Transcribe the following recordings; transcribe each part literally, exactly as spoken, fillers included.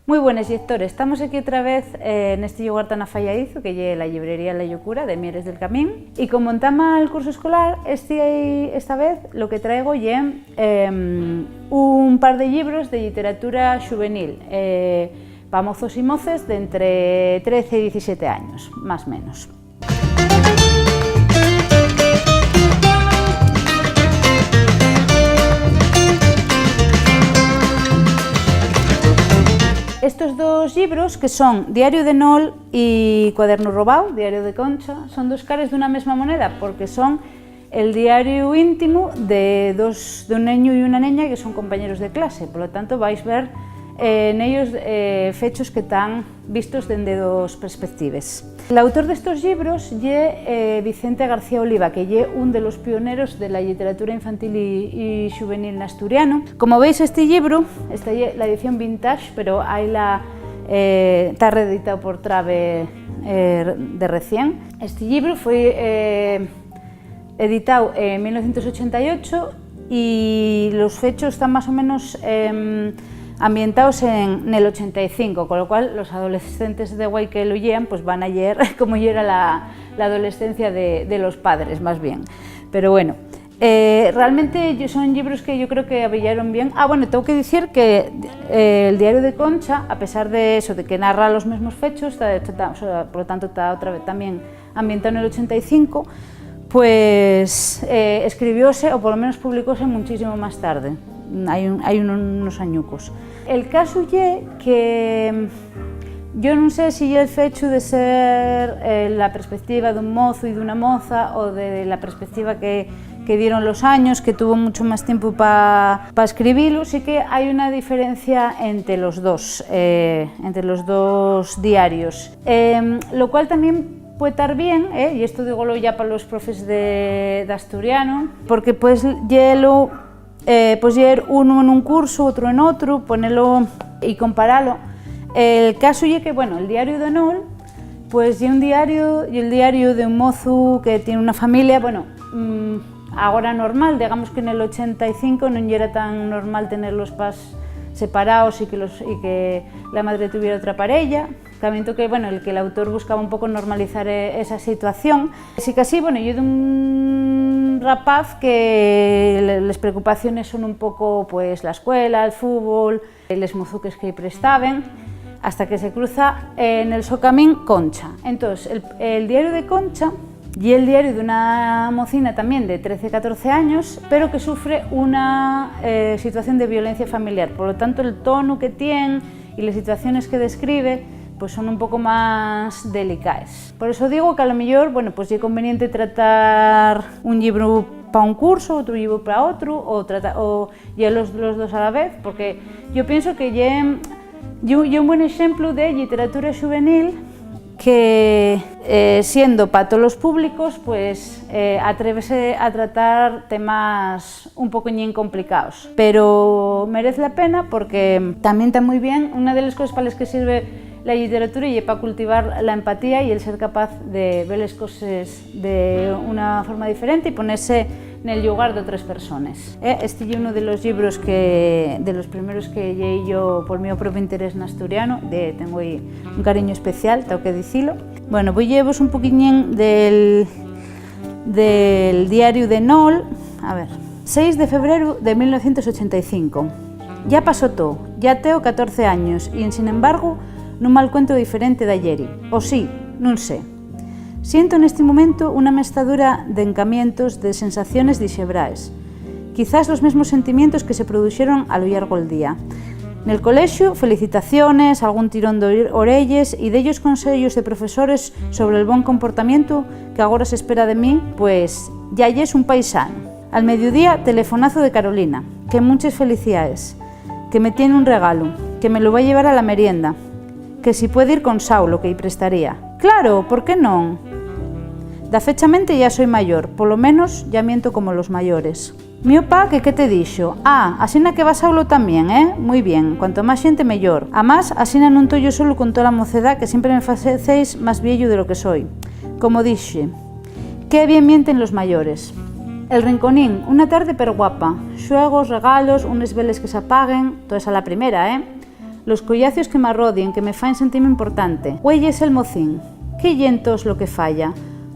Mui buenes, llectores. Tamos equí otra vez, eh, nesti llugar tan afayadizu que ye la llibrería La Llocura de Mieres del Camín. Y como entama el cursu escolar, esti, esta vez lo que traigo ye, em, un par de llibros de lliteratura xuvenil, eh, pa mozos y moces d'entre trece y diecisiete años, más menos. Estos dos llibros, que son Diario de Nol y Cuadernu Robáu, Diario de Concha, son dos cares d'una mesma moneda, porque son el diariu íntimu de dos, d'un neñu y una neña que son compañeros de clase. Polo tanto, vais ver, eh, nellos, eh, fechos que tán vistos dende dos perspectives. L'autor d'estos llibros ye, eh, Vicente García Oliva, que ye un de los pioneros de la lliteratura infantil y, y xuvenil n'asturiano. Como veis, esti llibru, esta ye la edición vintage, pero hai la, eh, ta reeditao por Trabe, eh, de recién. Esti llibru foi, eh, editáu en mil novecientos ochenta y ocho y los fechos tán más o menos, em, ambientaos en, nel ochenta y cinco, con lo cual los adolescentes de guai que lo llean, pues, van a lleer cómo yera la, la adolescencia de, de los padres, más bien. Pero bueno, eh, realmente yo, son llibros que yo creo que aveyaron bien. Ah, bueno, tengo que dicir que, eh, el Diario de Concha, a pesar de eso, de que narra los mesmos fechos, ta, ta, ta, o sea, por lo tanto, ta otra vez también ambientado en el ochenta y cinco, pues, eh, escribióse, o por lo menos publicóse, muchísimo más tarde. Hai un, hai un, unos añucos. El casu ye que, mm, yo nun sé si ye el fechu de ser, eh, la perspectiva d'un mozu y d'una moza, o de la perspectiva que, que dieron los años, que tuvo mucho más tiempo pa, pa escribilo, sí que hai una diferencia entre los dos, eh, entre los dos diarios. Em, lo cual también puede tar bien, eh, y esto dígolo ya pa los profes de, d'asturiano, porque pues yelo, eh, pues lleer uno en un curso, otro en otro, ponelo y comparalo. El casu ye que, bueno, el Diario de Nol, pues ye un diario, ye el diario de un mozu que tiene una familia, bueno, mm, agora normal, digamos que en el ochenta y cinco nun yera tan normal tener los pas separaos y que los, y que la madre tuviera otra parella. También toque, bueno, el que l'autor buscaba un poco normalizar, eh, esa situación. Así que así, bueno, yo d'un rapaz que le, les preocupaciones son un poco, pues, la escuela, el fútbol, les mozuques que prestaben, hasta que se cruza, eh, nel so camín Concha. Entós, el, el diario de Concha ye el diario d'una mocina también de trece, catorce años, pero que sufre una, eh, situación de violencia familiar. Por lo tanto, el tonu que tien y les situaciones que describe, pues, son un poco más delicaes. Por eso digo que a lo mellor, bueno, pues ye conveniente tratar un llibru pa un curso, otru llibru pa otru, o trata-, o ye los, los dos a la vez, porque yo pienso que ye, ye, ye un buen exemplu de lliteratura xuvenil que, eh, siendo pa tolos públicos, pues, eh, atrévese a tratar temas un pocoñín complicaos, pero merez la pena porque tamién ta mui bien. Una de les coses pa les que sirve la lliteratura ye pa cultivar la empatía y el ser capaz de ver les coses de una forma diferente y ponese nel llugar d'otres persones. Eh, esti ye unu de los llibros que, de los primeros que lleí yo por mi propio interés n'asturiano, de, tengo ahí un cariño especial, tengo que dicilo. Bueno, voi llevos un poquiñín del, del diario de Nol, a ver, seis de febreru de mil novecientos ochenta y cinco. Ya pasó to, ya teo catorce años y, ensin embargu, nun m'alcuentro diferente d'ayeri. O sí, nun sé. Siento nesti momentu una mestadura d'encamientos, de sensaciones dixebraes. Quizás los mesmos sentimientos que se produxeron a lo llargo'l día. Nel colexiu, felicitaciones, algún tirón d'ore-, orelles y dellos conseyos de profesores sobre'l bon comportamientu que agora s'espera de mi, pues, ya yes un paisanu. Al mediodía, telefonazu de Carolina, que munches felicidaes, que me tien un regalu, que me lu va llevar a la merienda, que si puede ir con Sau, lo que-y prestaría. Claro, ¿por qué non? Dafechamente ya soi mayor, polo menos ya miento como los mayores. Mio pa, que qué te dixo? Ah, asina que va Saulo tamién, eh? Mui bien, cuanto más xente, meyor. Amás, asina nun toi yo solu con tola mocedá, que siempre me facéis más vieyu de lo que soi. Como dixe, qué bien mienten los mayores. El Rinconín, una tarde perguapa. Xuegos, regalos, unes veles que s'apaguen, toes a la primera, eh? Los collacios que m'arrodien, que me faen sentime importante. Güei, es el mocín. ¿Qué ye entós lo que falla?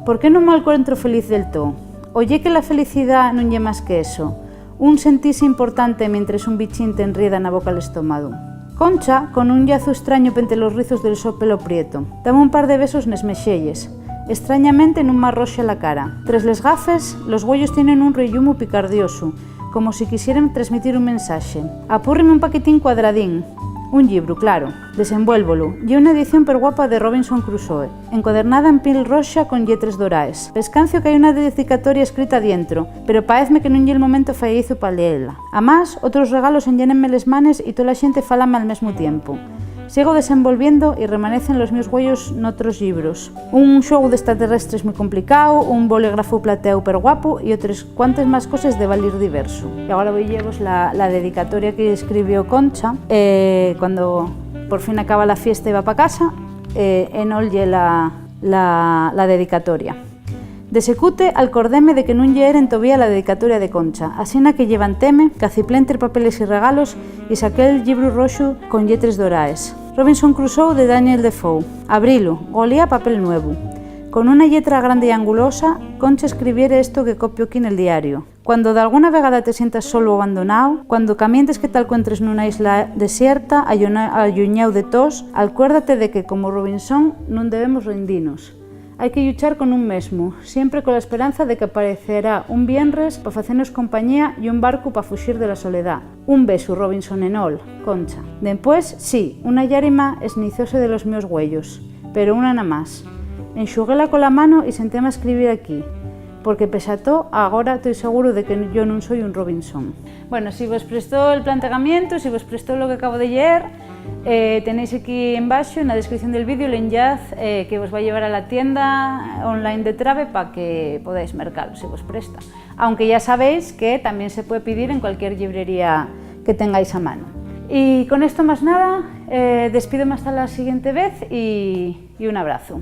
¿Por qué nun m'alcuentro feliz del too? ¿O ye que la felicidá nun ye más que eso? Un sentise importante mientres un bichín t'enrieda na boca l'estómadu. Concha, con un llazu estraño pente los rizos del so pelo prieto, dame un par de besos nes mexelles. Estrañamente nun m'arroxa la cara. Tres les gafes, los güeyos tienen un rellumu picardiosu, como si quisieren tresmitir un mensaxe. Apúrrime un paquetín cuadradín, un llibru, claro. Desenvuélvolu. Ye una edición perguapa de Robinson Crusoe, encuadernada en piel roxa con lletres doraes. Pescancio qu'hai una dedicatoria escrita dientro, pero paezme que nun ye'l momentu faeizu pa leela. Amás, otros regalos enllénenme les manes y tola xente fálame al mesmu tiempu. Sigo desenvolviendo y remanecen los mios güeyos n'otros llibros. Un xuegu d'estaterrestres mui complicáu, un bolígrafu plateáu perguapu y otres cuantes más coses de valir diversu. Y agora voi llevos la, la dedicatoria que escribió Concha, eh, cuando por fin acaba la fiesta y va pa casa, eh, enol ye la, la, la dedicatoria. D'esecute, alcordéme de que nun lleeren tovía la dedicatoria de Concha, asina que llevantéme, caciplé ente papeles y regalos y saqué'l llibru roxu con lletres doraes. Robinson Crusoe, de Daniel Defoe. Abrilu, golía papel nuevu. Con una lletra grande y angulosa, Concha escribiere esto que copio aquí nel diario. Cuando dalguna vegada te sientas solu o abandonáu, cuando camientes que t'alcuentres nuna isla desierta, alluna-, alluñáu de toos, alcuérdate de que, como Robinson, nun debemos rindinos. Hai que lluchar con un mesmu, siempre cola esperanza de qu'apaecerá un vienres pa facenos compañía y un barcu pa fuxir de la soledá. Un besu, Robinson, enol, Concha. Dempués, sí, una llágrima esnizóse de los mios güeyos, pero una namás. Enxuguéla cola mano y sentéme a escribir aquí, porque pese a too, agora toi seguru de que yo nun soi un Robinson. Bueno, si vos prestó el plantegamientu, si vos prestó lo que acabo de lleer, eh, tenéis aquí embaxo, na descripción del vídeo, l'enllaz, eh, que vos va llevar a la tienda online de Trabe pa que podáis mercalo, si vos presta. Aunque ya sabéis que tamién se puede pidir en cualquier llibrería que tengáis a mano. Y con esto más nada, eh, despídome hasta la siguiente vez y, y un abrazu.